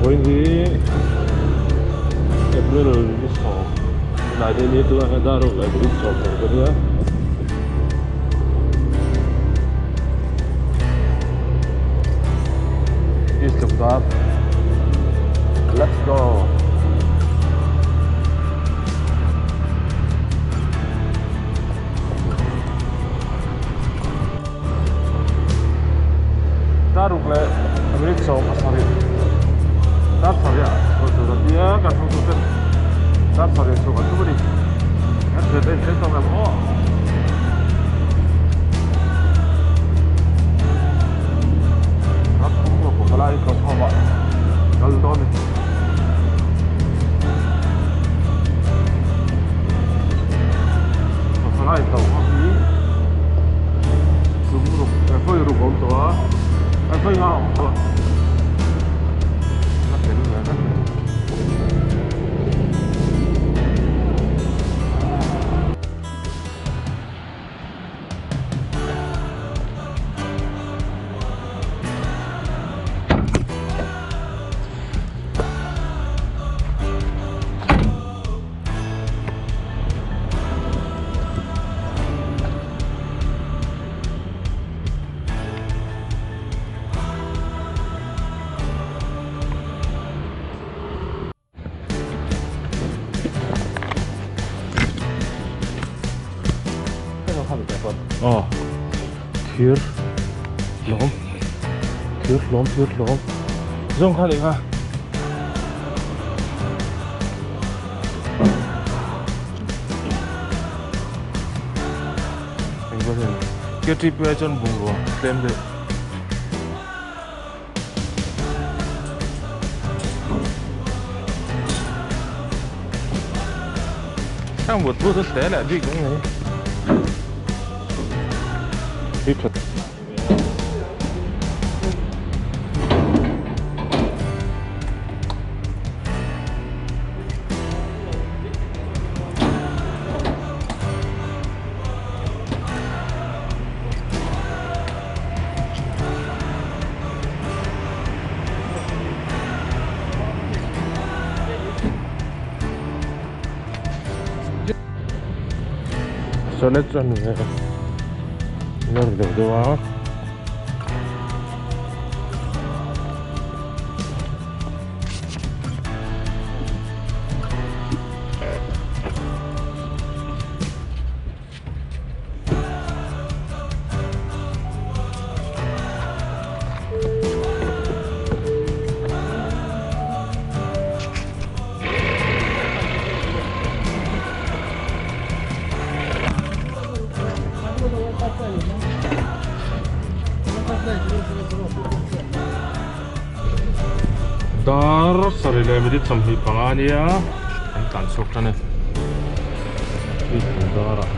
Vawiin hi April ni sawm tunah hian ni tunah hian dar ruk leh minute 20 ka nia. East Lungdar Let's go. Dar ruk leh minute 17 dar sarih ah chhuah tur an nia kan hotu ten dar sarih ah chhuah kan tum a ni kan thian te in thleng tawk em aw. Ram thum ruak pawh ka lai kawm khawm ah kal dawn a ni. Palai tho ho hi tum ruk eh vawi ruk a awm tawh a eh vawi nga a awm tawh a la fel ve vek mai. Aw thir hlawm thir hlawm thir hlawm zawng kha leh kha. Ktp ah chuan bungrua tlem deuh. Khang buat buat chu hle leh bik mai mai. Sonet chuan nawr deuh deuh a. Dar sarih leh minute 25 a nia an tlan chhuak tan e dar ah.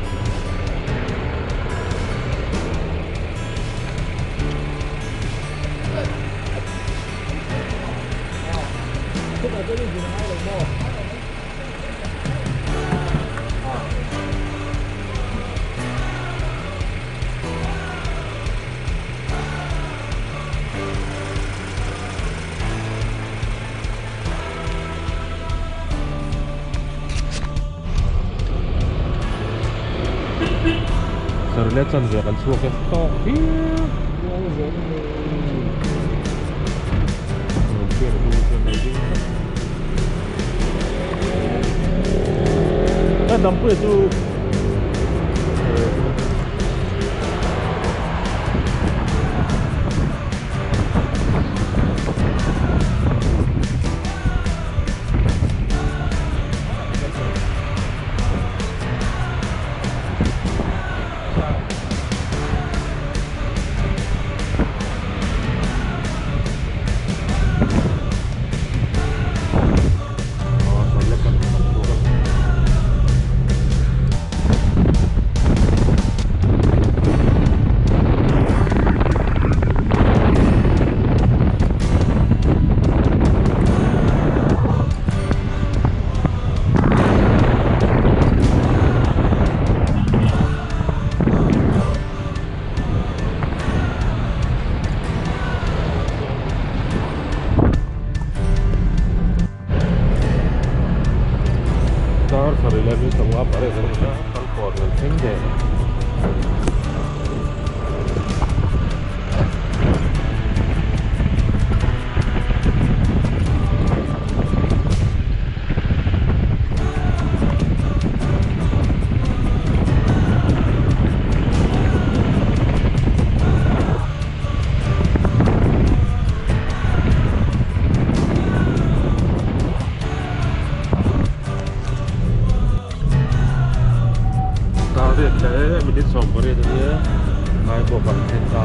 Sarih leh chanve kan chhuak e tawk viau. Dampuia chu leh minute 58 kan ni a Falkawn kan thleng der a. Dar riat leh minute 18 a nia lai pawh kan thlen ta.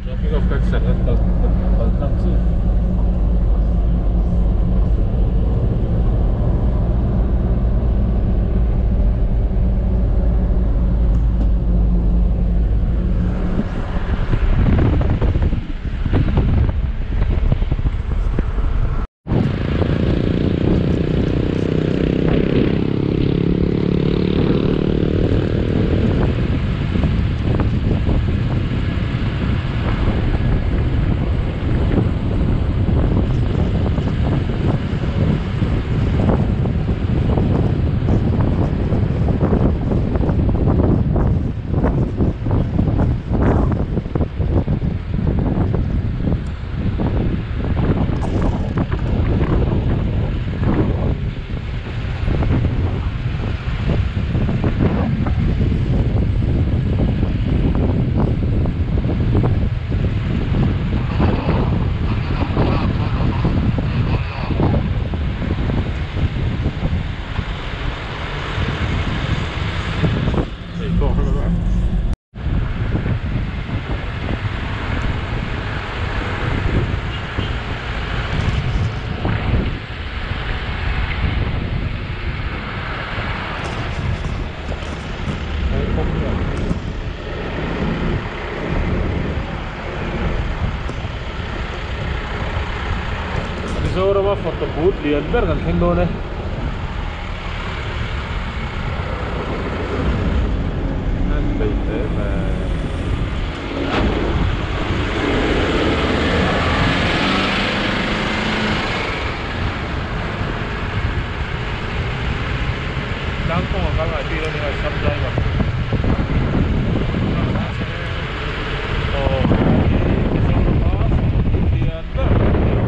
Traffic of taxi an kal kal tlang chiah. Mizorama photo booth lian ber kan thleng dawn e. An bei hle mai. Tlang kawng a kal ngai bik lo ni a sam driver chu. Aw Mizorama photo booth lian ber kan thleng.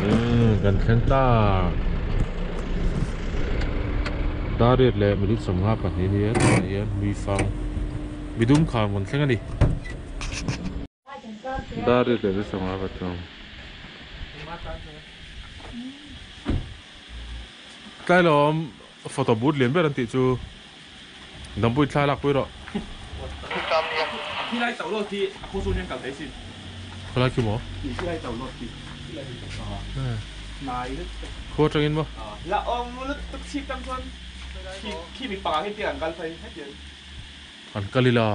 Umm kan thleng ta. Dar riat leh minute 52 a ni a, tunah hian Hmuifang midum khar rawn thleng a ni. Dar riat leh minute 53. Tlailawm photo booth lian ber an tih chu Dampui thla lak pui rawh. Khawlai khi maw? Khua atangin maw? An kal ila.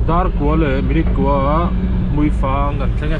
Dar kua leh minute kua ah Hmuifang kan thleng e.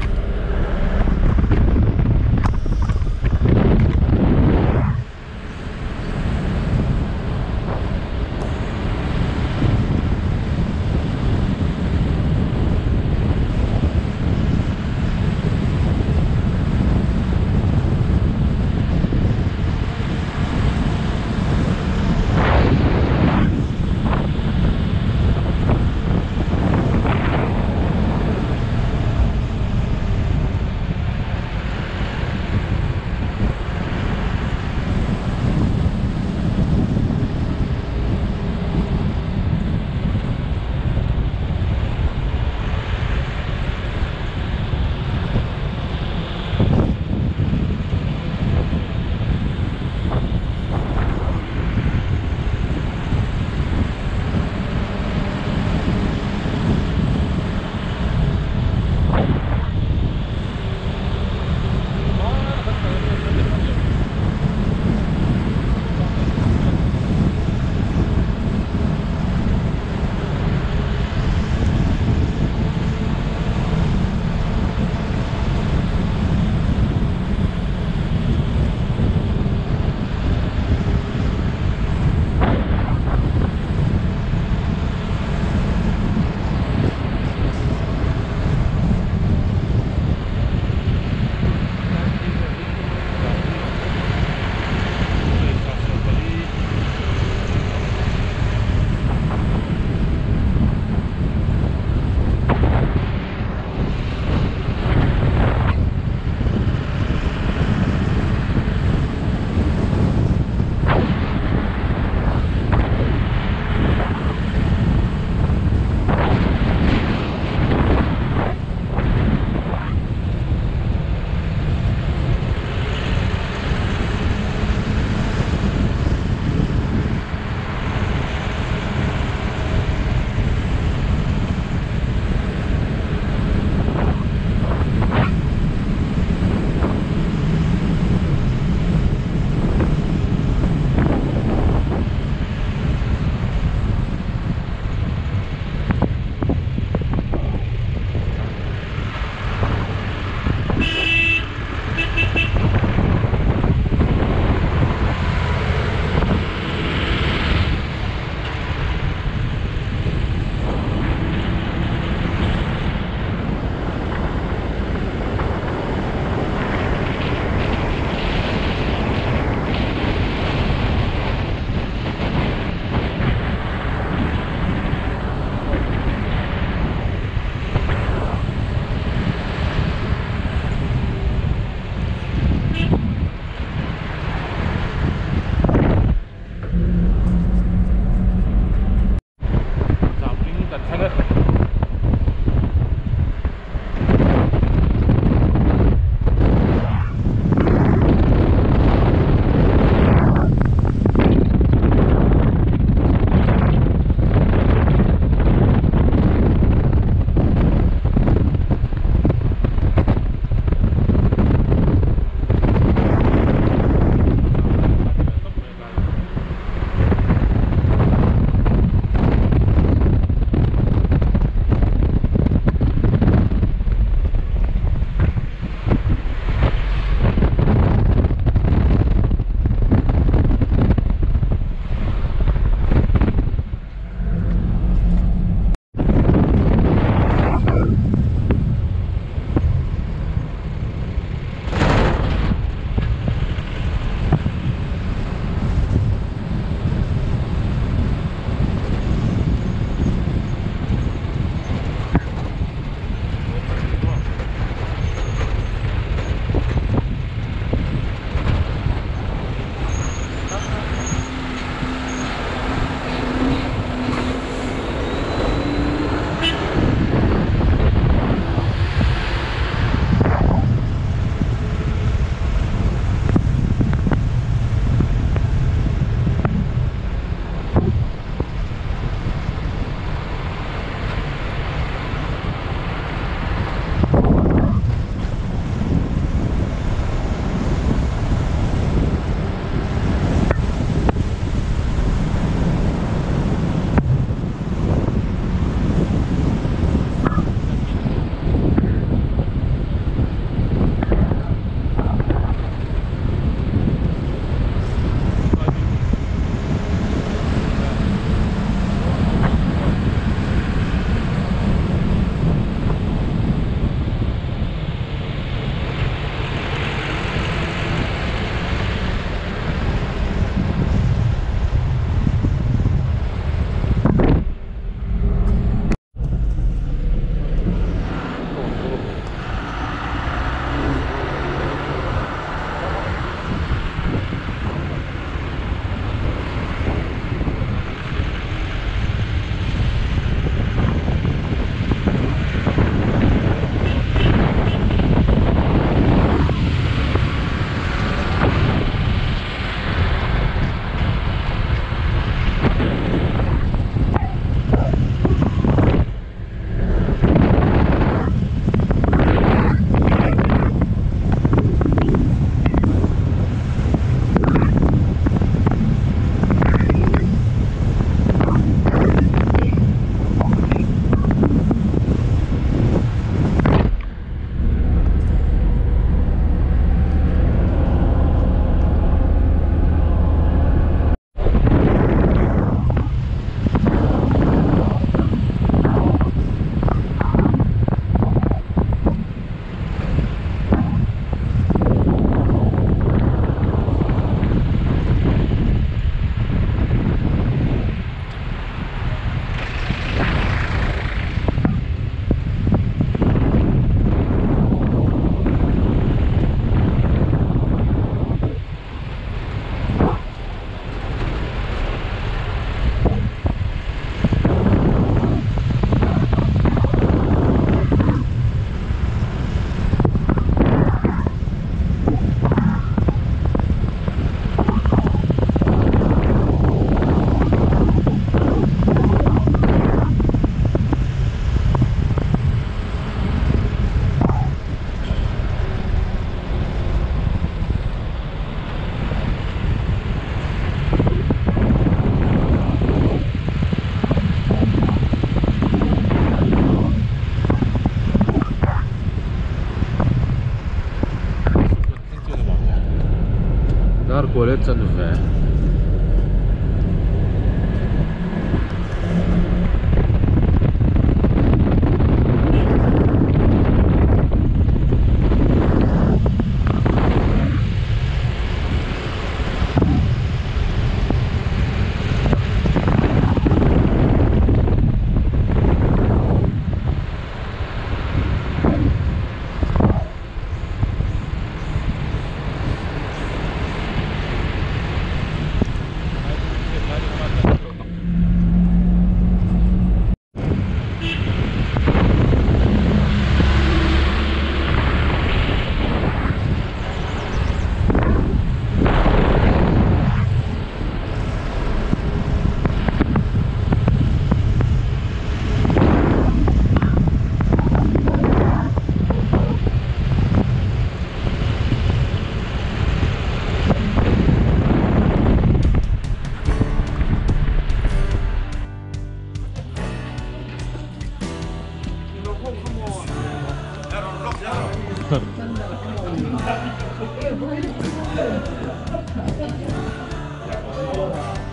Pakua leh chanve.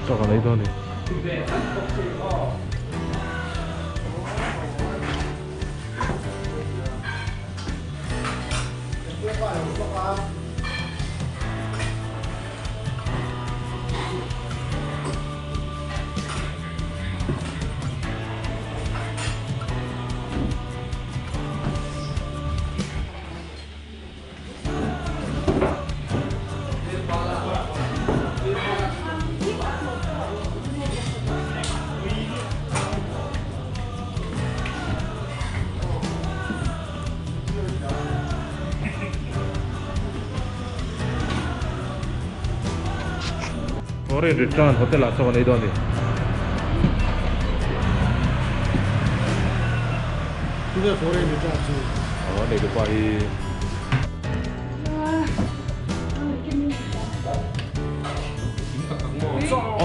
Chaw kan ei dawn a ni. Foreign return hotel ah chaw kan ei dawn a ni. Tunge foreign return chu? Aw a neitupa hi.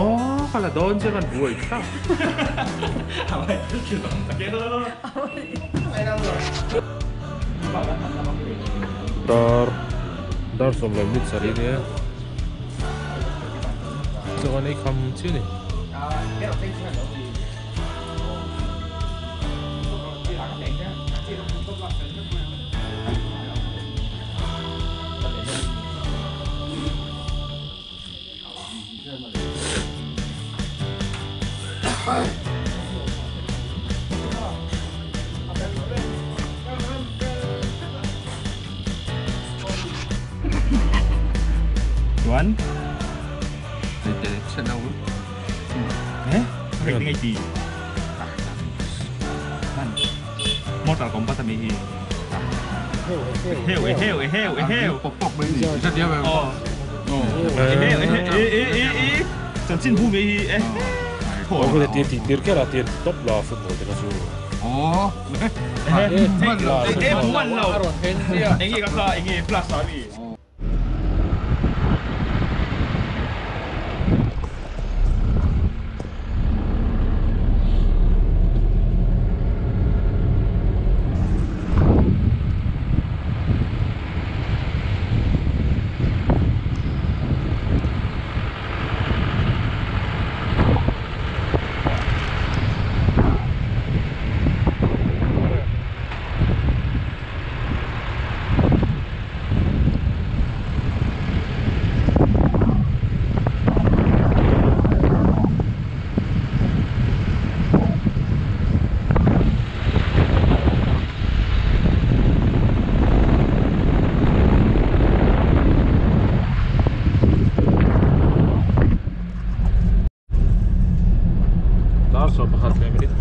Aw ka la dawn che kan buai thlap. Dar dar sawmleh minute sarih a nia. Chuan ei kham chiah a ni. Chuan Mortal Kombat a mi hi heu heu heu heu pop pop mai ni chanchin bu mai hi e Aw ti ti tir kher a tir top la football te kha chu aw man lo enge ka kha enge plus a mi. Dar 11 leh minute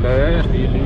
hle a tih hi.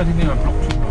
今天block 出来。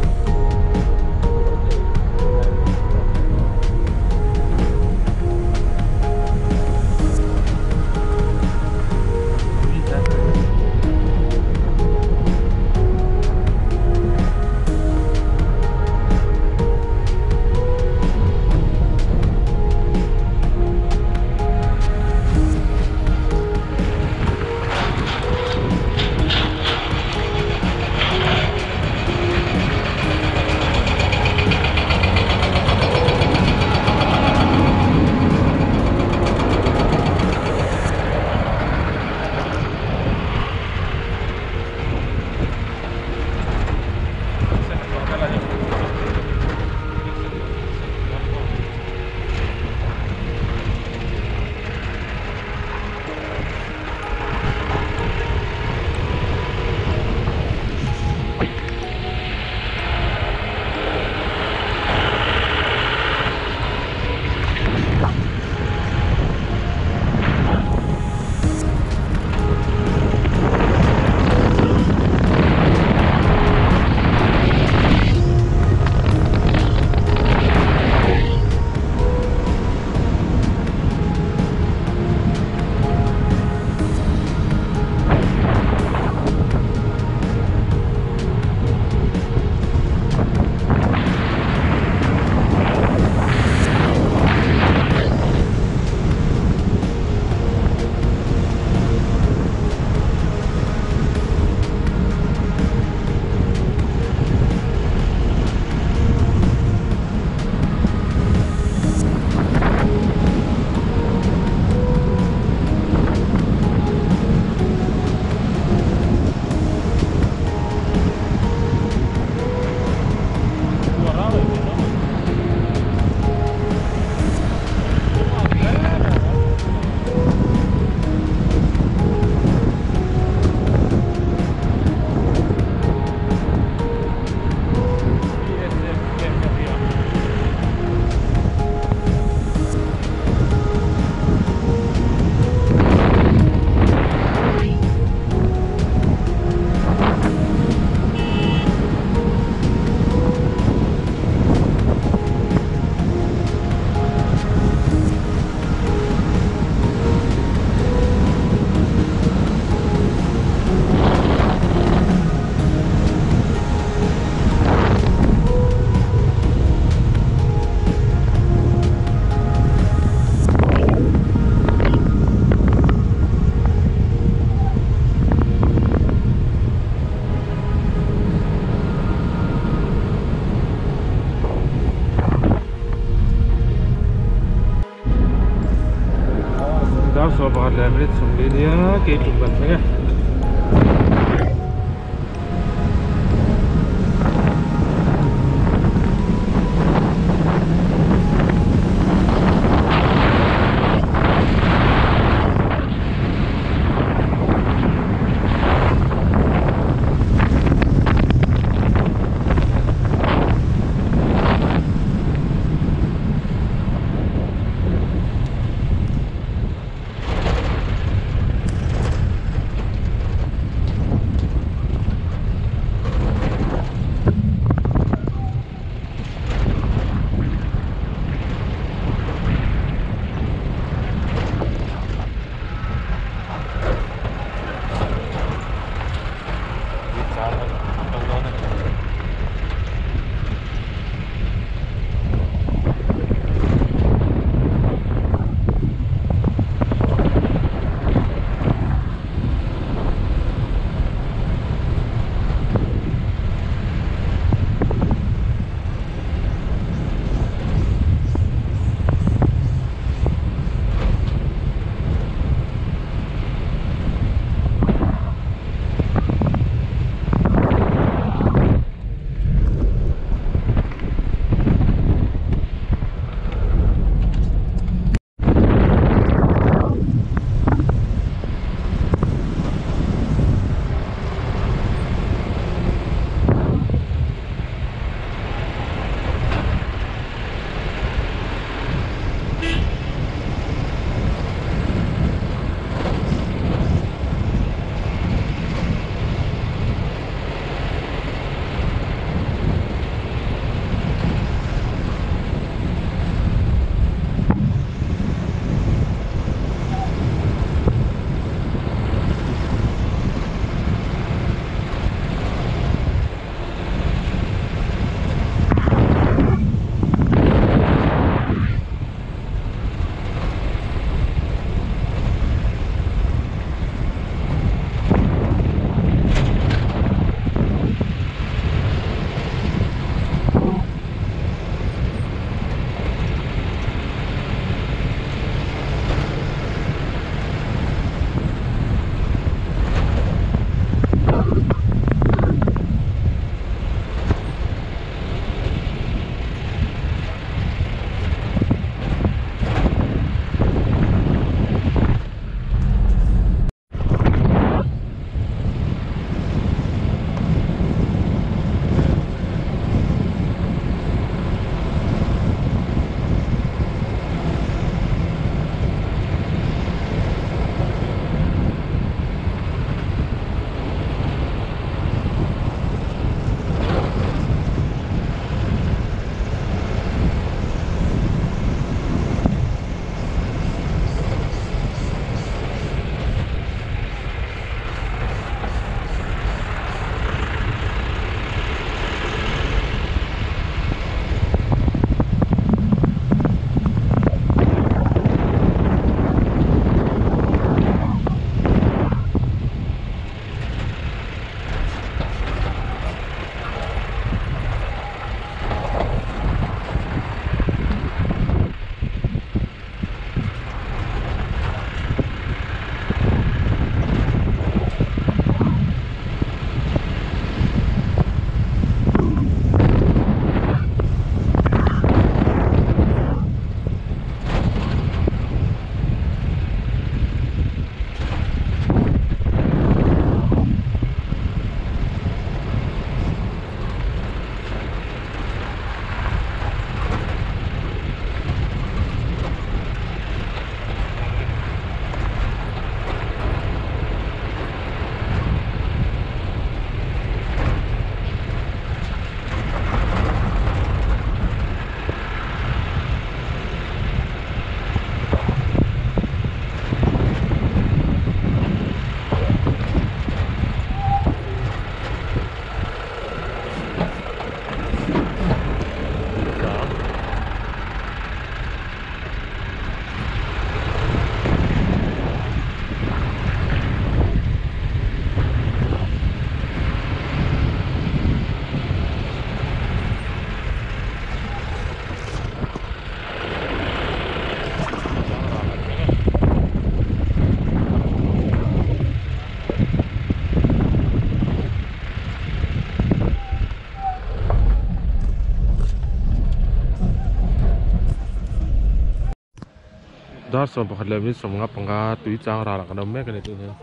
Dar 11 leh minute 55 tui chang ral ah kan awm mek a ni tun hian.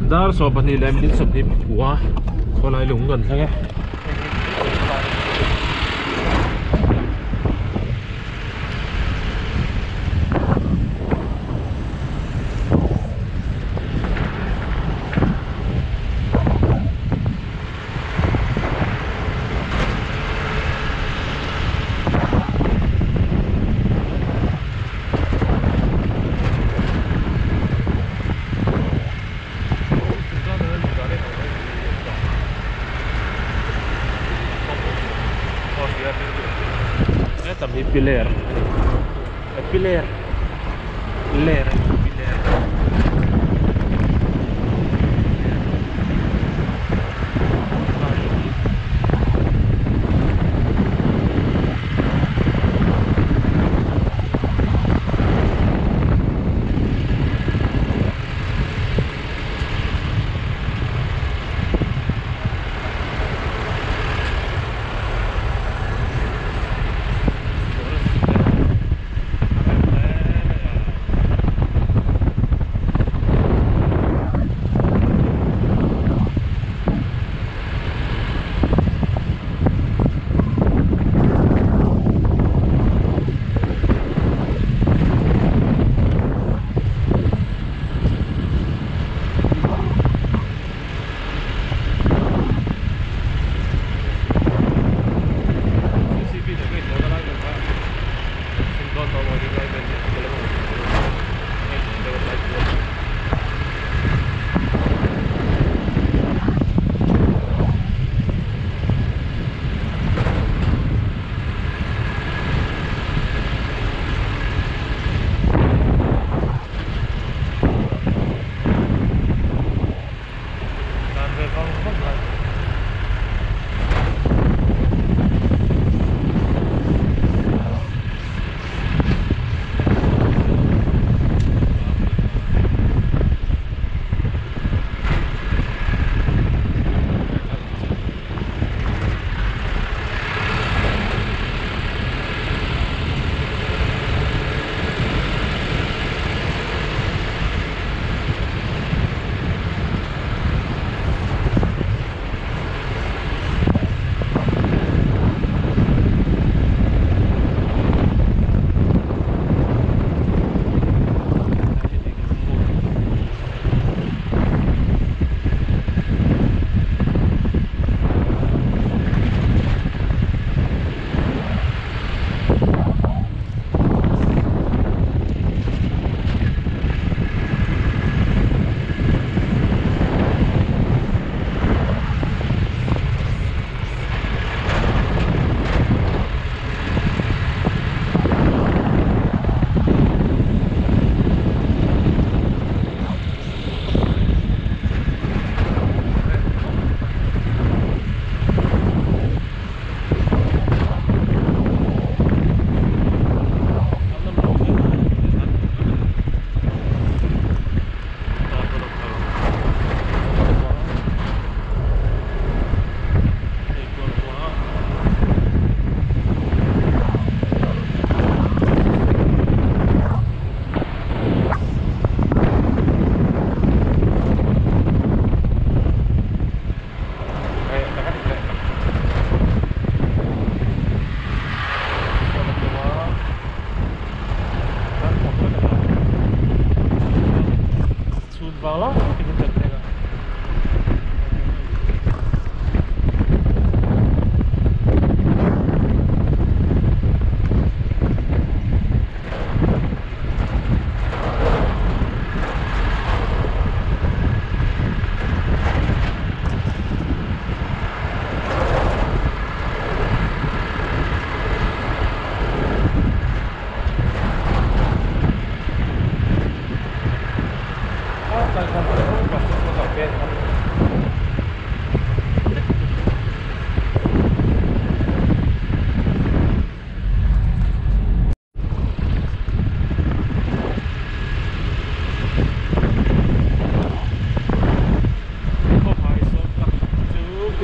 Dar 12 leh minute 25 khawlai lung kan thleng e. Hetam hi piler a ni piler ler a ni piler.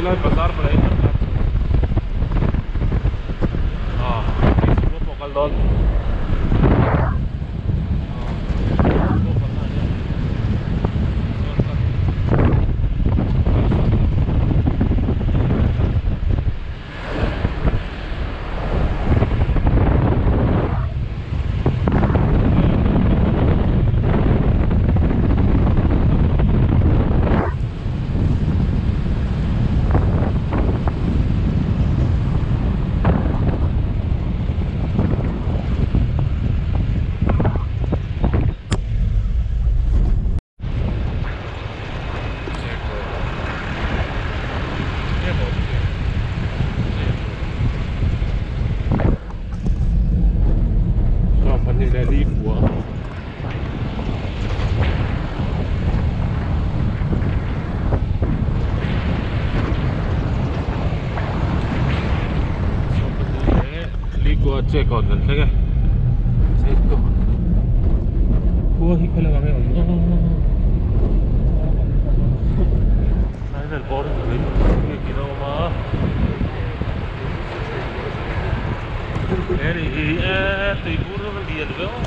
Helai bazar bulah hian kan tlan chho a ah sikul pawh a kal dawn ah sikul kalna ah hian chuan kan kalsan ta kan tlan chho ta. Chekawn kan thleng e Chekawn khua hi khaw lamah nge awm lai vel bawr hi lui biakin a awm a he ni hi e tuibur a lian viau a.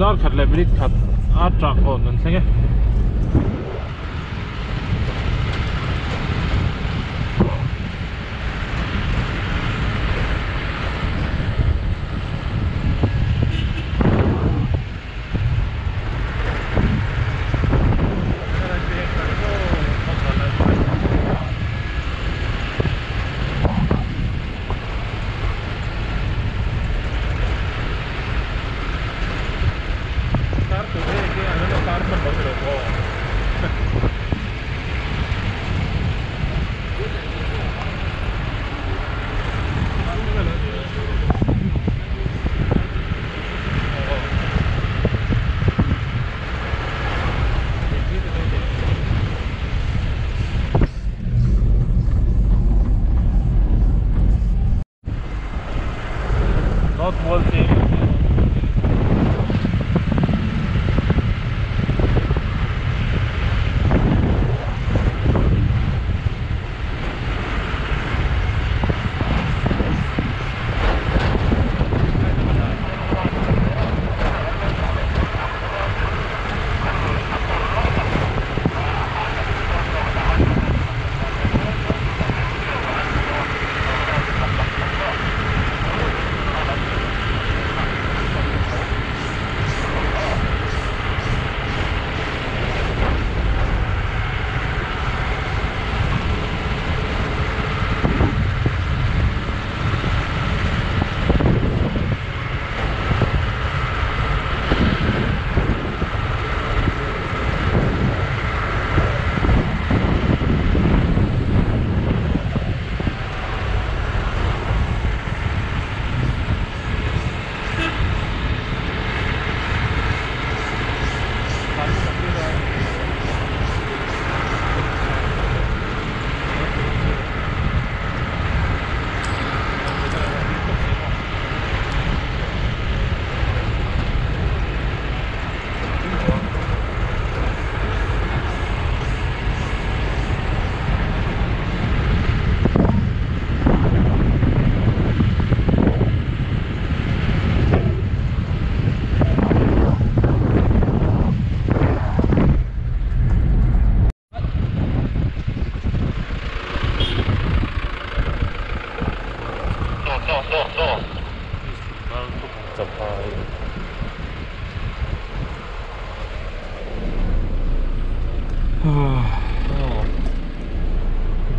Dar khat leh minute khat a chak hawn an thleng e.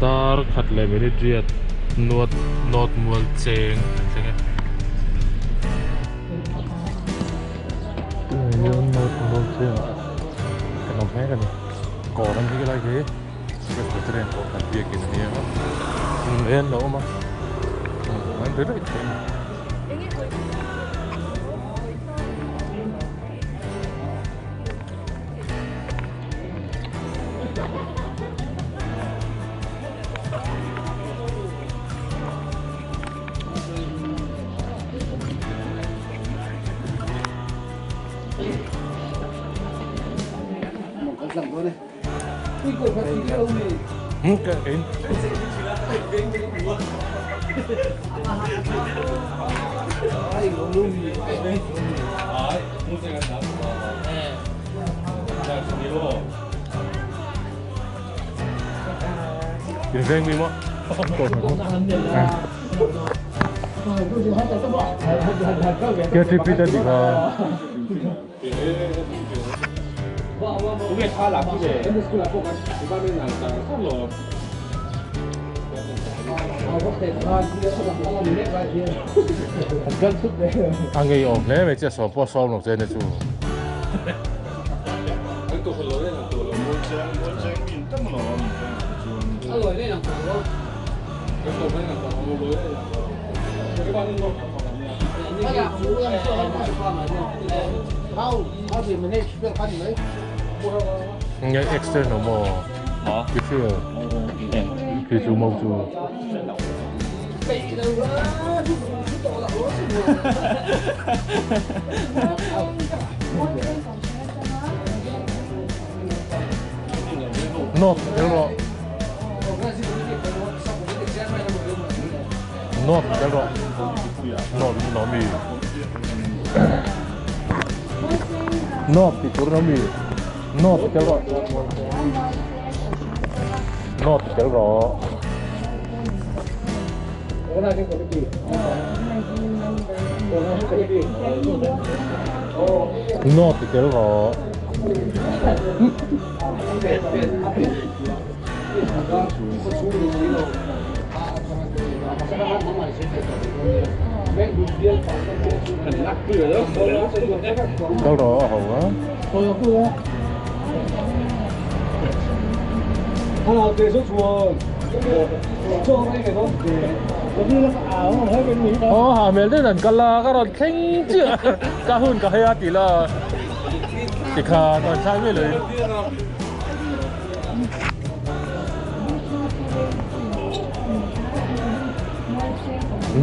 Dar khat leh minute riat nuat nawt mual cheng kan thleng e. Tunah hian nawt mual cheng ah kan awm mek a ni. Kawr an hi lai hi Presbyterian pawh kan biakin a nia en lo awm a an ri raih thei a ni. In veng mi maw? KTP te nih kha. A ngeiawm hle mai che a sawm pawh a sawm lo che nia chu. Nge external maw? I hria? Khi chu mo chu. Nawt tel rawh. Nawt tel rawh. Nawt nawt mi. North ti tur na mi North tel rawh North tel rawh North ti tel rawh Kal rawh a ho a. Aw ha hmel deuhin an kal a ka rawn thleng chiah ka hun ka hei a tih la tikhan rawn thlai mai loin.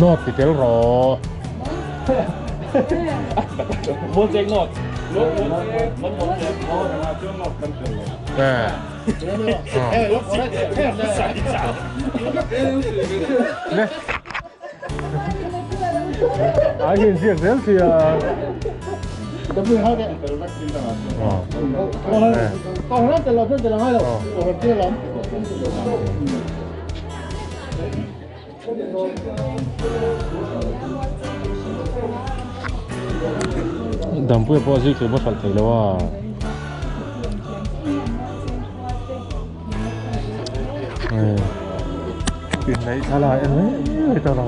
Note ti tel rawh. Ai hian ziak zel sia. Dampuia pawh a zik thei pawh hralh thei lo a. Inneih thlalak en mai mai ta lo.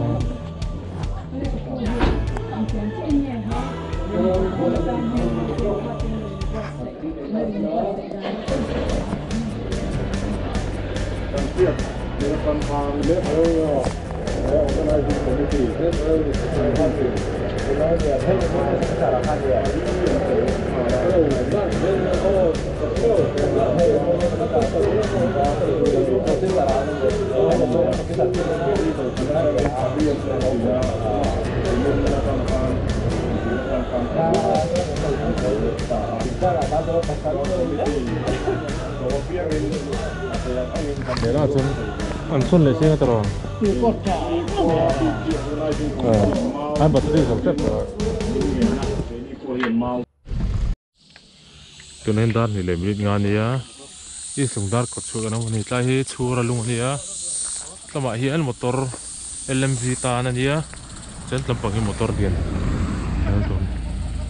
Hela chuan an chhun leh chiang a tawrh ang an battery zo tep tawh a. Tunah hian dar hnih leh minute nga a nia East Lungdar kawt chhuah kan awm a ni tlai hi chhura lung a ni a tlamah hian motor L_M_V tan a nia chuan tlampang hi motor lian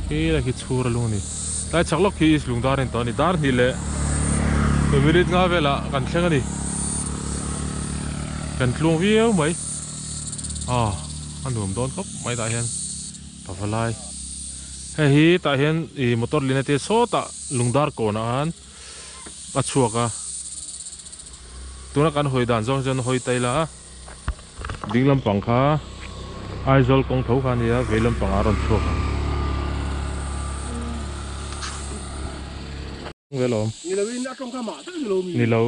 helai khi chhura lung a ni tlai chhak lawk khi East Lungdar a ni tawh a ni dar hnih leh minute nga velah kan thleng a ni kan tluang viau mai ah a nuam dawn khawp mai tah hian pavalai. Hei hi tah hian ih motor lina te sawtah lungdar kawnah khan a chhuak a tuna kan hawi dan zawng chuan hawi ta ila ding lampang kha Aizawl kawng tho kha a nia vei lampangah a rawn chhuak ang. Ni lo.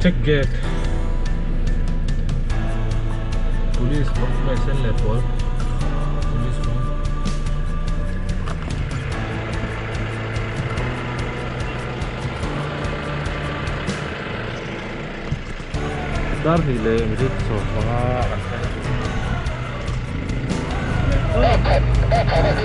Check gate police kawr sen leh pawl police rawng dar hnih leh minute sawm panga kan thleng a.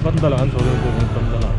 Pandal ah an chho dawn chuan pandal ah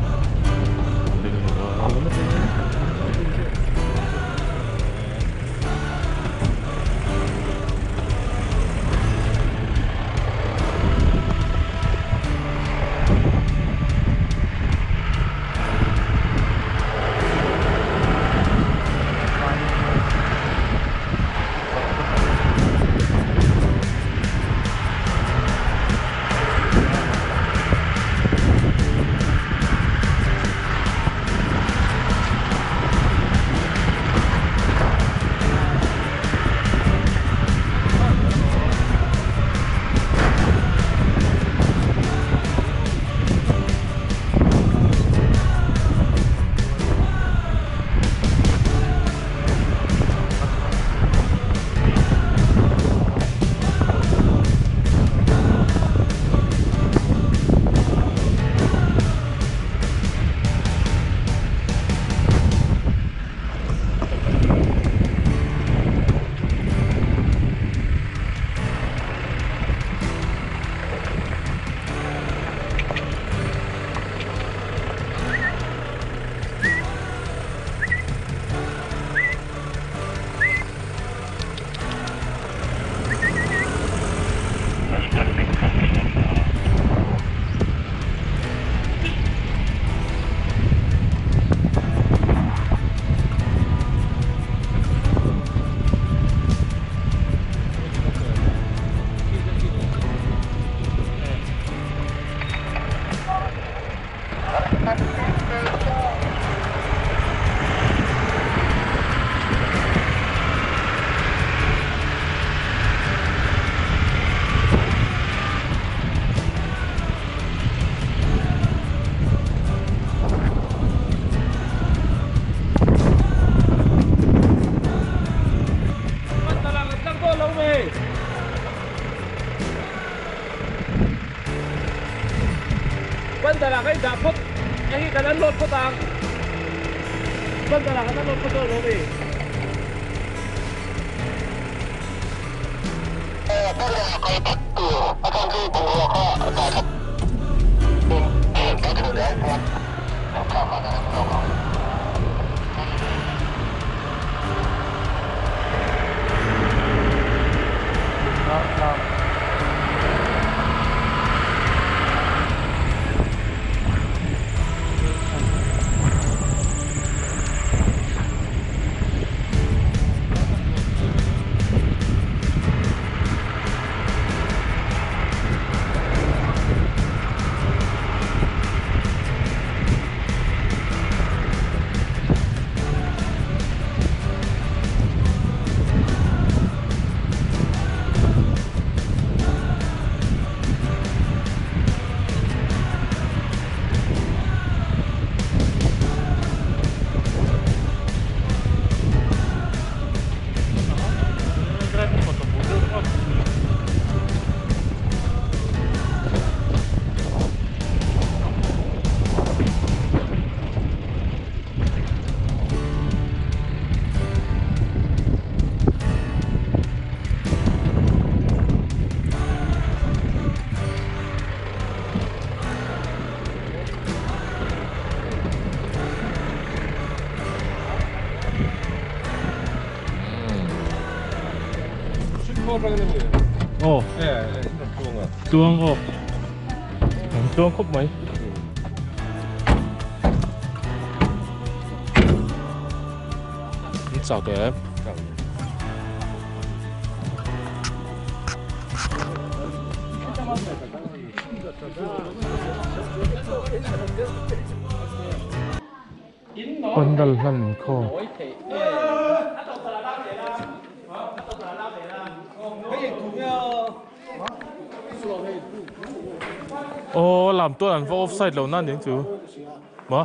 Ồ. Tuông ồ. Tuông khúc mấy. Chào tụi em. Pandal lan kho. Aw lam tual an va offside lo na ning chu ma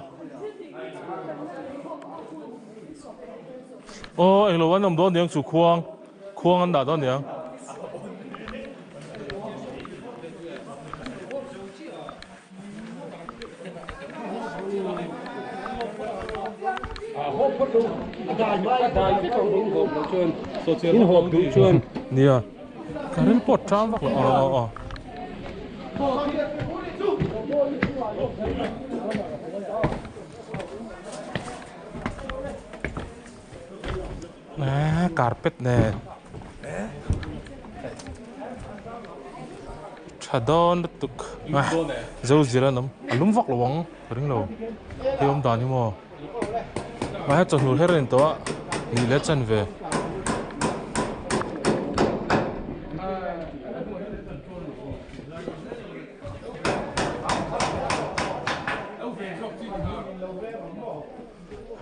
Aw englo an awm dawn niang chu khuang khuang an dah dawn niang. Nia ka ril pawh ṭam vak lo aw aw aw. Carpet nen tha dawn lutuk zo zir an awm a lum vak lo ang ka ring lo hei awm dan hi maw mahse chawhnu her a ni tawh a nih leh chan ve.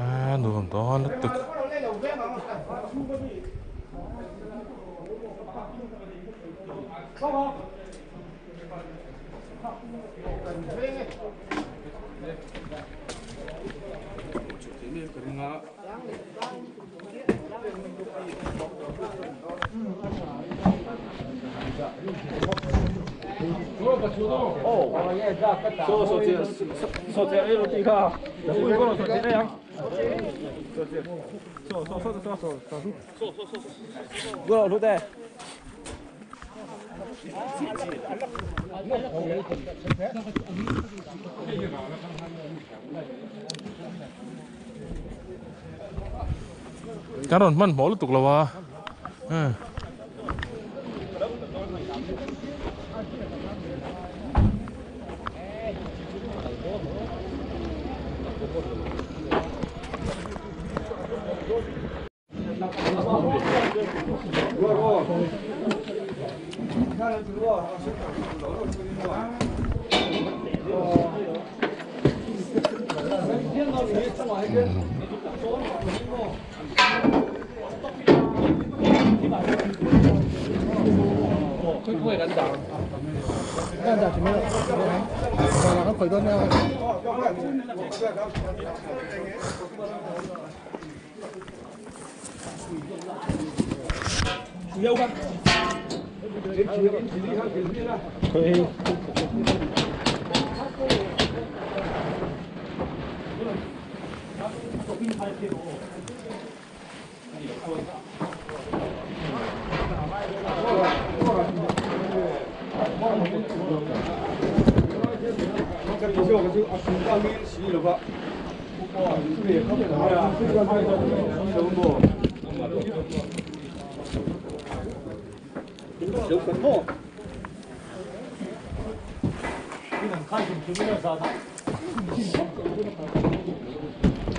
A nuam dawn lutuk. Kan rawn hmanhmawh lutuk lo a.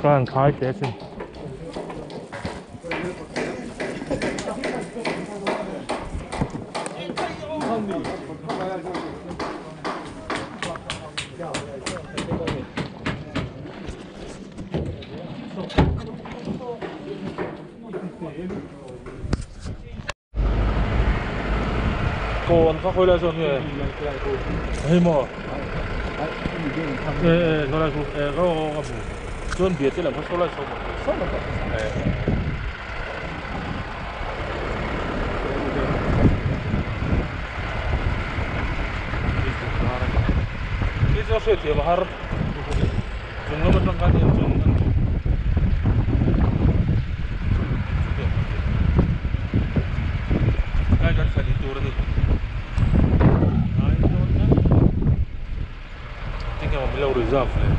Kan khai te sin. Kawn kha khawi lai sawn nge hei maw e e saw lai khu e ka ka hmu chuan bia te lam kha saw lai saw maw saw lam e Hei chu a hriatthiam a har chung lam atang khan hian chuan an Kai kan thlan in tur a ni. Tinge maw min lo reserve le.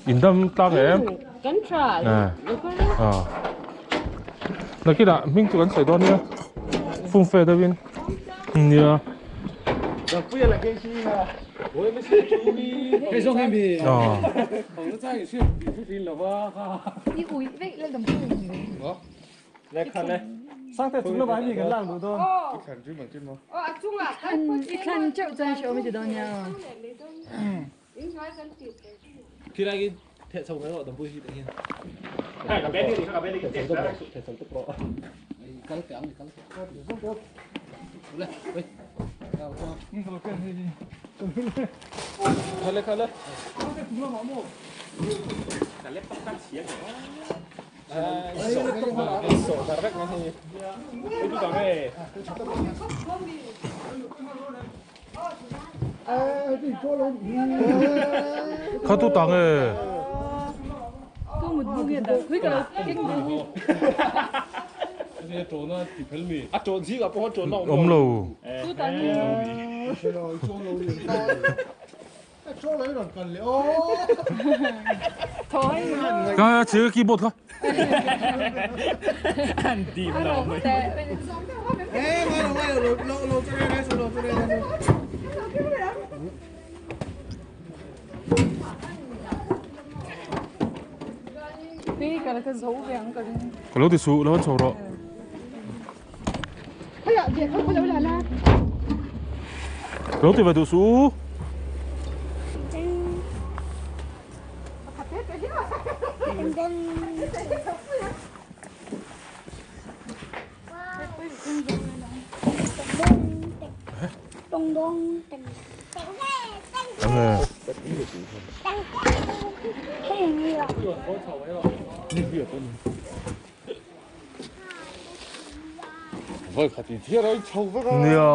In dam tlang em? Kan tha. À. Nakinah hming chu kan sawi dawn nia. Fum fe deuhin. Nia. Kha tu tang e. Awm lo. Ka chhe keyboard kha. Ka lo ti su lo an chho rawh. Lo ti ve duh su. Nia.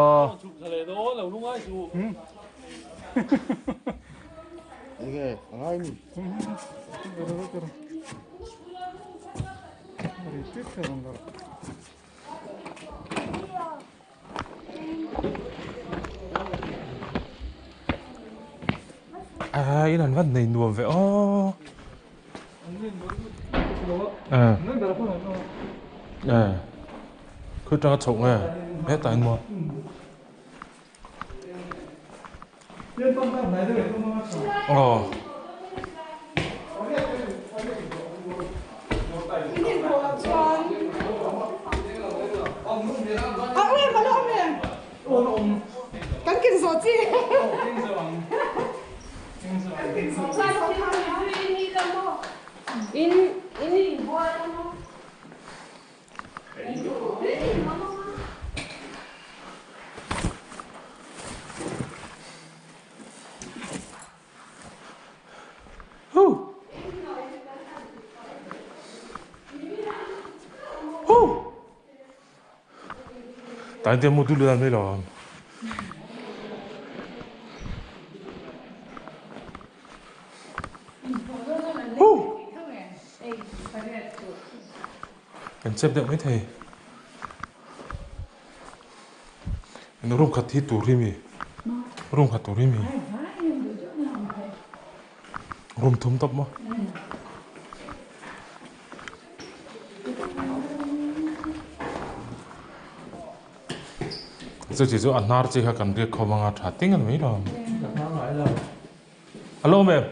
À, in an van nei nuam ve aw. À. À. Khơi tanga chho nge. Hetah in maw. Aw. Taite mu tu le dan mai lo. Kan chep deuh mai thei. Room khat hi tur hi mi? Room khat tur hi mi? Room thum tawp maw? Chu chi chu a hnar chi kha kan riak khawm anga tha ting a ni mai lo. Alo mem.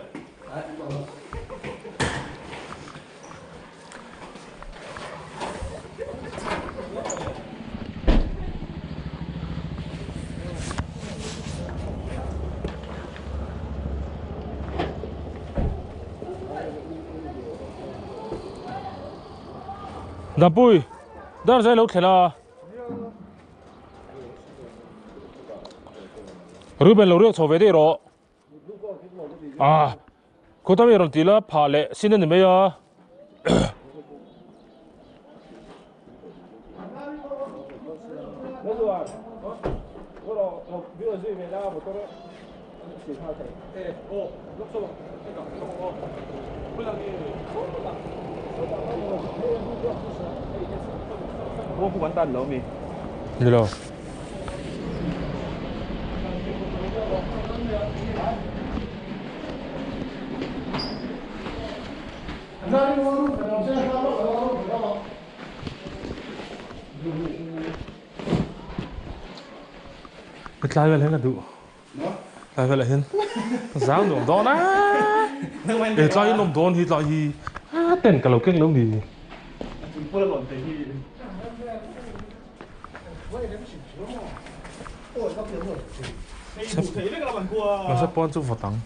Dampui, dar zai lo thlela. Ruben lo riak chho ve daih rawh. Ah, khuta mi rawn ti la phah leh sin a ni mai a. Ni lo. Ka tlai vel hian ka duh. Tlai velah hian zang nuam dawn a e tlai in awm dawn hi tlai hi a tent ka lo keng lo ni. Mahse pawn chu vawt ang.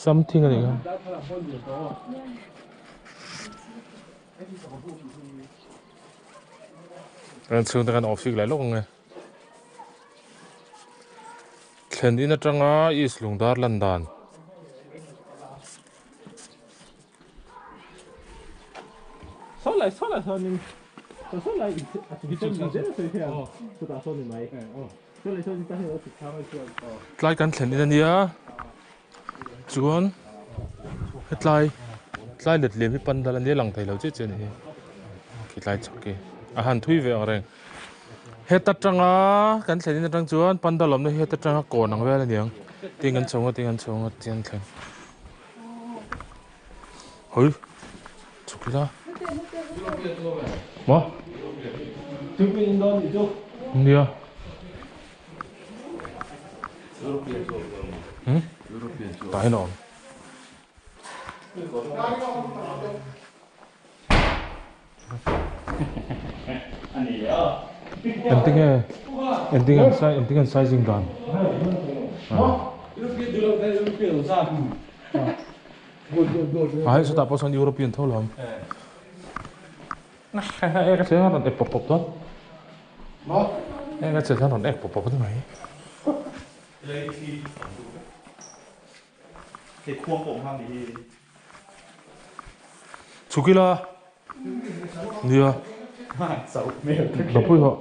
Something a nih kha. Kan chhungte kan off fik lai lawk ang e. Thlen in atanga East Lungdar lan dan. Tlai kan thlen in a nia chuan hetlai tlai let liam hi pandal a nia lang thei lo chiah chiah a ni hi khi tlai chhak khi a han thui ve ang reng heta tanga kan thlen in atang chuan pandal awmna hi heta tanga kawn ang vel a niang tin kan chho ang a tin kan chho ang a tin an thleng. Hoi chhuk ila maw nia hmm tah hian a awm engtinge engtinge an sai engtinge an sizing dan a hei sawtah pawh sawn European tho lo a hei ka thlen a rawn ek pawp pawp dawn hei ka thlen a rawn ek pawp pawp dawn mai. Chhuk ila nia Bapui hawh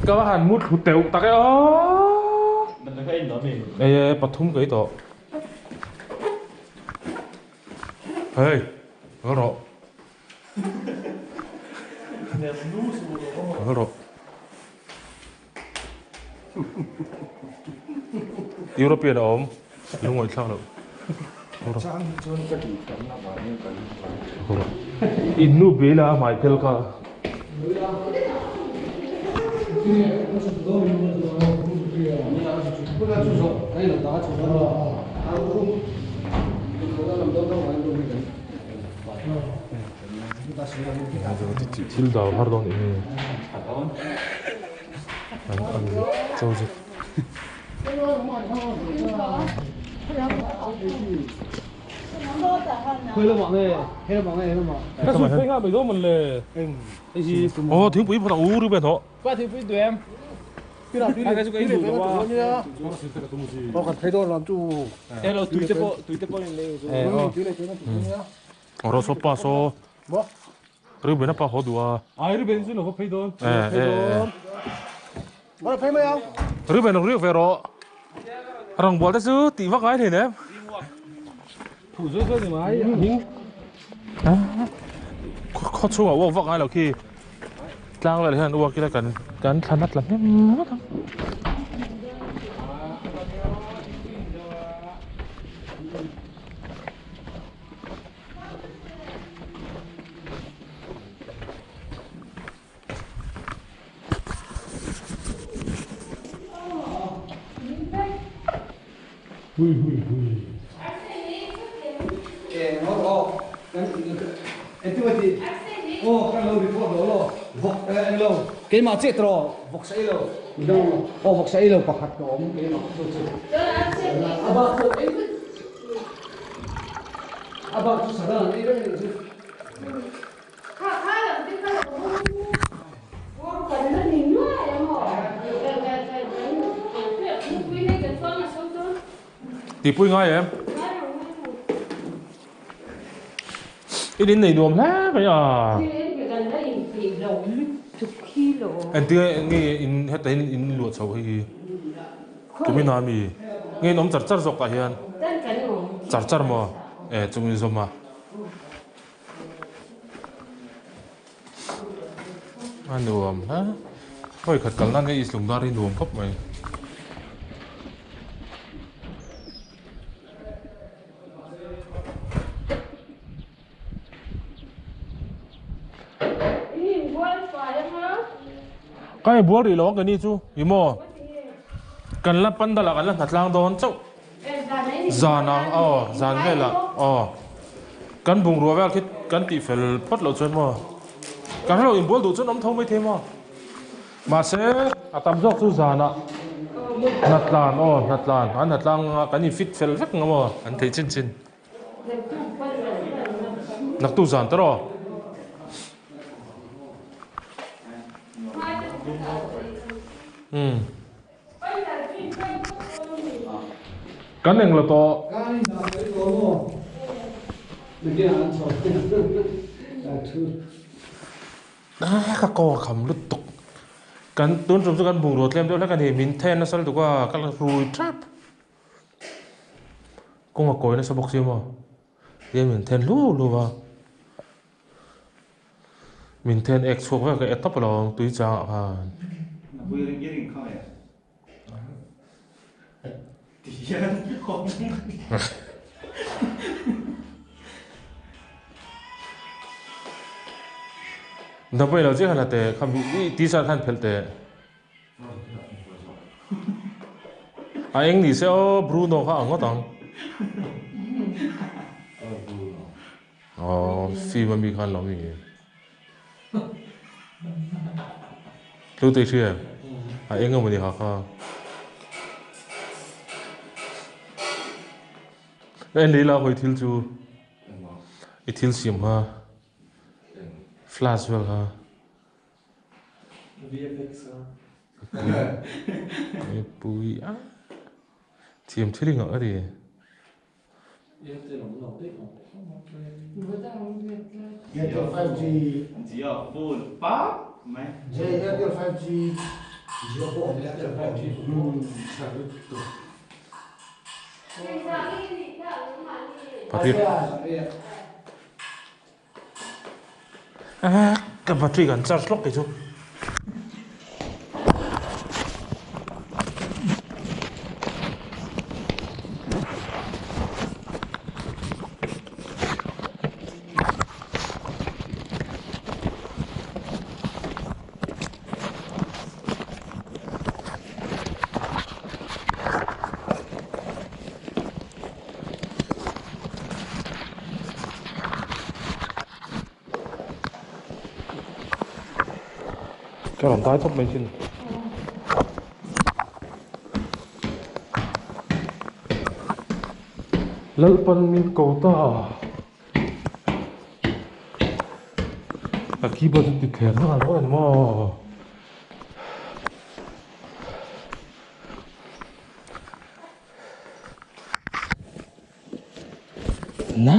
Ka va han mut thlu teuh tak e aw Ei pathum ka ei tawh Hei kal rawh Kal rawh. European a awm lungawi thlak loh in nu bel a hmai phel kha thil dau har dawn eng nge. An an cho zet. Aw thingpui phawt ang u ru ben hawh. Aw saw pa saw. Reuben a pa haw duh a. Ai Reuben chu lo va phei dawn. Phei dawn. Lo phei mai ang. Reuben lo riak ve rawh. Rawngbawl te chu tih vak ngai hleinem. Phuh zui zui ni mai. Hming. Khaw chhungah uak vak ngai lo khi. Tlang vel hian uak ila kan kan thlan a tla hnem ngawt ang. Hui hui hui. Keimah chiah tawh vawksa ei lo aw vawksa ei lo pakhat ka awm keimah chu chu a bak pawh ei vek. A bak chu sava an ei reng anih chu. Tihpui ngai em? In in nei nuam hle mai a. Engtinge nge in heta in in luah chho hei hi? Tumina mi nge in awm char char zawk tah hian char char maw e chung in zawm a. A nuam hle. Hawi khat kalna nge East Lungdar hi nuam khawp mai. Ka in bual rih lo ang keini chu i maw kan la pandal ah kan la hnatlang dawn chauh zan ang aw zan velah aw kan bungrua vel khi kan tih fel phawt loh chuan maw kan hrelo in bual duh chuan awm tho mai thei maw mahse a tam zawk chu zanah hnatlan aw hnatlan an hnatlang anga kan in fit fel vek ang maw an theih chin chin. Naktuk zan te rawh. Kan eng la tawh. Ka kaw a kham lutuk. Kan tun tum chu kan bungrua tlem deuh hlek a ni. Min then nasa lutuk a, ka la rui tap. Kawng a kawi nasa bawk si maw tia min then hlu hlu a min then ek chhuak vek a e tawp lo ang tui chang ah khan. Dawei lo chiah khan la teh khami i t-shirt khan phelh teh. A eng ni se aw Bruno kha ang ngawt ang. Aw film ami khan lo mi. Tlu te hria a eng amawni ha kha. En lei la hawi thil chu i thil siam kha flash vel kha. Pui a thiam thil engah ka ti. Airtel 5G Jio phone pap mai. Airtel 5G Jio pawh Airtel 5G Pariat. Ka battery kan charge lawk kei chu. Ka rawn dai thawp mai sin. Lalpan min ko ta. A keyboard chu ti thler nghal dawn a ni maw. Na.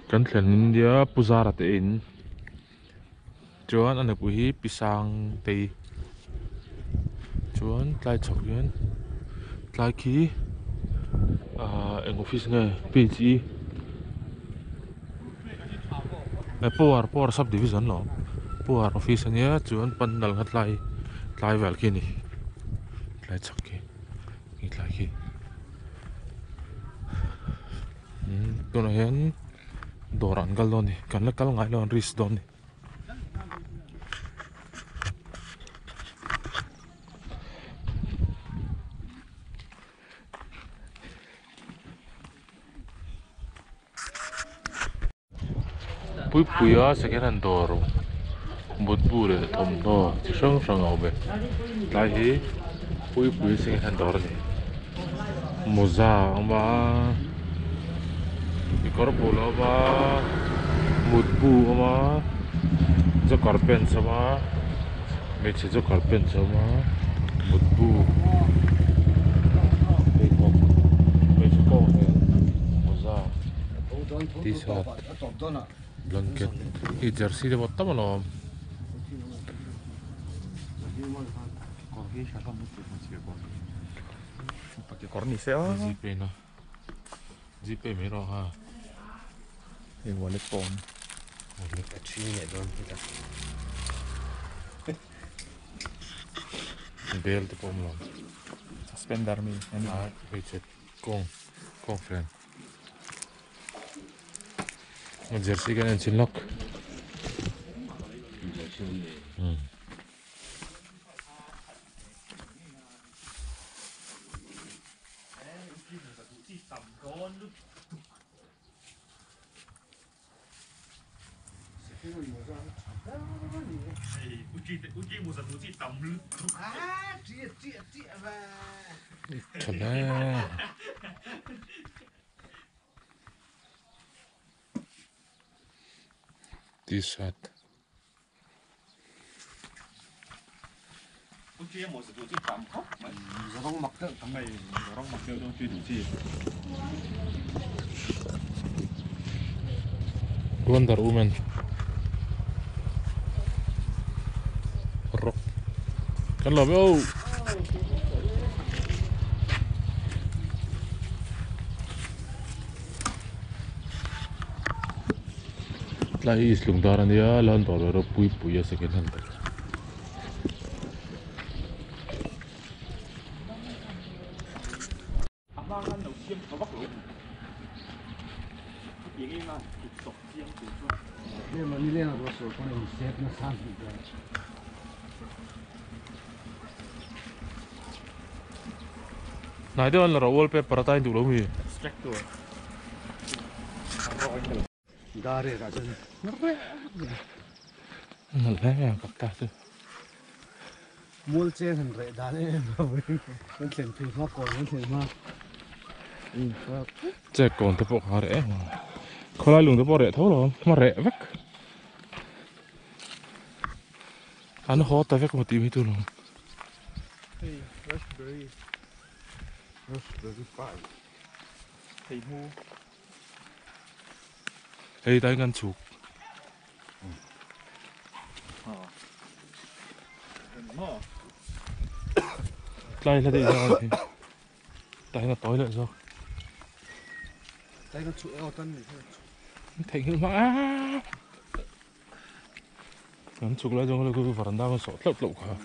Kan thlen India Puzara te in chuan a nupui hi pi sang tei chuan tlai chho hian tlai khi. Ahh eng office nge phe power power sub division lo power office ania chuan pandal kha tlai tlai vel khi ani tlai chhak khi khi tlai khi umm tunah hian dawr ah an kal dawn a ni kan la kal ngai lo an risk dawn a ni. Puipuia second hand dawr mutbu leh thawmhnaw chi hrang hrang a awm e tlai hi Puipuia second hand dawr a ni mawza a awm a kekawr bul a awm a mutbu a awm a joker pants a awm a hmeichhe joker pants a awm a mutbu pheikhawk hmeichhe kawng leh mawza t-shirt blanket ih jersey te pawh tam alawm. Gpay na gpay mai rawh ha hei wallet pawh awm wallet a thi leh dawn hetah bel te pawh awm lo suspender mi ani a hmeichhe kawng kawng hren jersey kan en chhin lawk umm. Tha hle. T-shirt. Wonder Woman rock kan lawm e aw. Tlai hi East Lungdar a nia lan dawr leh ropui pui a second hand dawr. Hnai deuh an la rawh wallpaper atan in duh lo mi. Nalh hle mai ang kap ta chu. Mual cheng han reh dan em em lo in kan thlen phei hma kawn kan thlen hma. Check kawn te pawh kha a reh em ang. Khawlai lung te pawh a reh tho lo ang a reh vek. An haw ta vek maw tih mai tur lo. Hei raspberry raspberry pie thei hmu. Hei tlai kan chhuk. Tlai hla daih zawk a ni. Tlai hian a tawi leh zawk. Tlai kan chhuk e tan ni. Theihnghilh hma a. Kan chhuk lai zawng hi varanda kan sawh tlauh tlauh kha.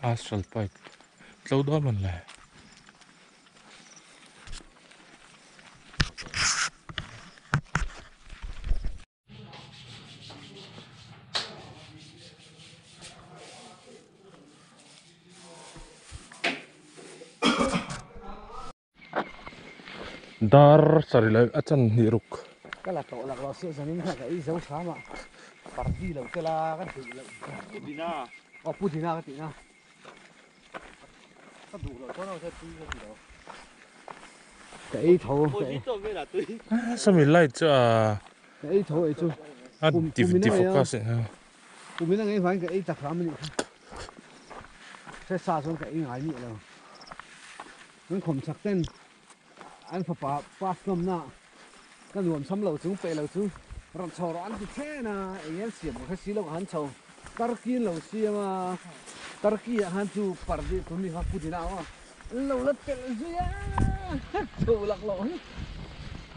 Astral pipe tlo dawn man le. Dar sarih leh a chan hnih ruk. Ka la tawh lak lo sia zanin kha ka ei zo hram a party lo te la ka duh loh. Pu Dina. Aw Pu Dina ka tih na. Ka duh loh chuan aw tui ka ti lo. Ka ei tho. Sami light chu a. Ka ei tho ei chu. A defocus eh. Kumin a ngei hmain ka ei tak hram a nih kha. Hre sa chuan ka ei ngai miah lo. Kan khawm chak ten. An fapa pass nawmna ka nuam sam lo chung peih lo chu rawn chho rawh an ti then a, eng an siam ka hre si lo ka han chho. Turkey an lo siam a, Turkey ah khan chu pardi tur mi kha pu dina a awm a, an lo la telh zui a, chho lak loh hi.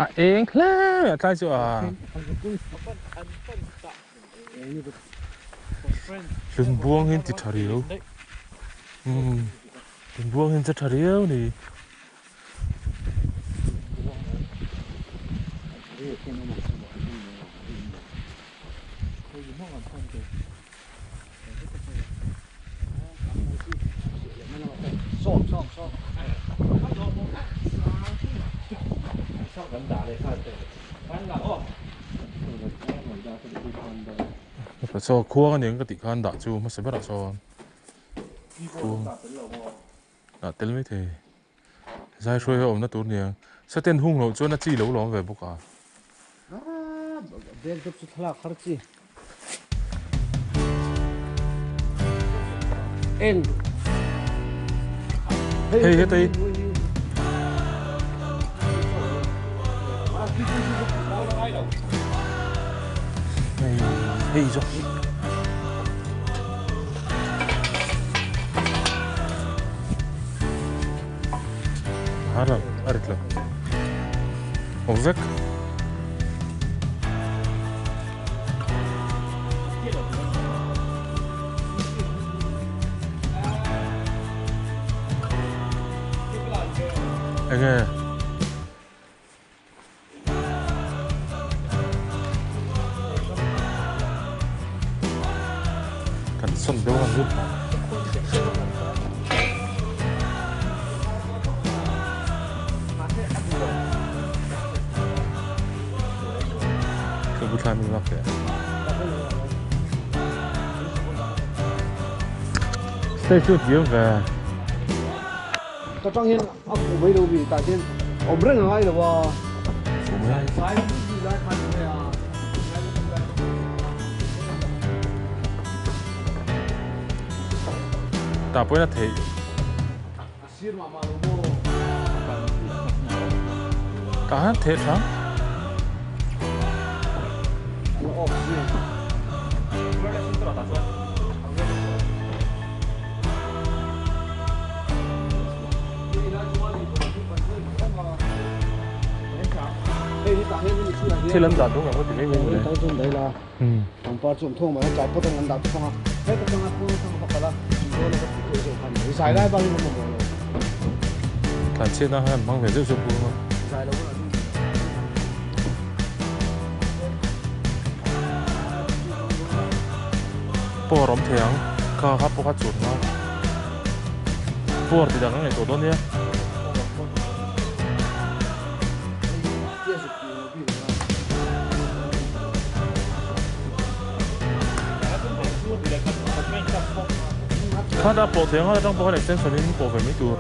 A eng hle mai a tlai chu a. Hlunbuang hi an ti tha riau. Umm hlunbuang hi an che tha riau a ni. Saw khuang aniang ka tih khan dah chu hmasa berah sawn khuang dah tel maithei. Zai hruai hi a awmna tur nia. Saten hung loh chuan a chi lo lawm ve bawk a. Bag deuh chu thlalak har chi. En. Hei hetei. Hei hei zawk hi. Har lo a rit lo awm vek. Enge Kan sawn deuh ang lut Ka bu thlai min lak leh. Stage chu hniam ve. Ka tang hian a fuh mai lo mi tah hian awm reng a ngai lo a. Fuh mai. Tah pawhin a theih. Tah hian theih tha. Thil an dah dawng ang ti mai mai mawle. Tlanchhiatna khan an hmang ve zeuh zeuh bawk a. Pawr awm thei ang kha kha pawh kha chun a pawr ti dang a ngaihtuah dawn nia. Kha ta pawh thei ang a atang pawh khan extension in pawh ve mai tur.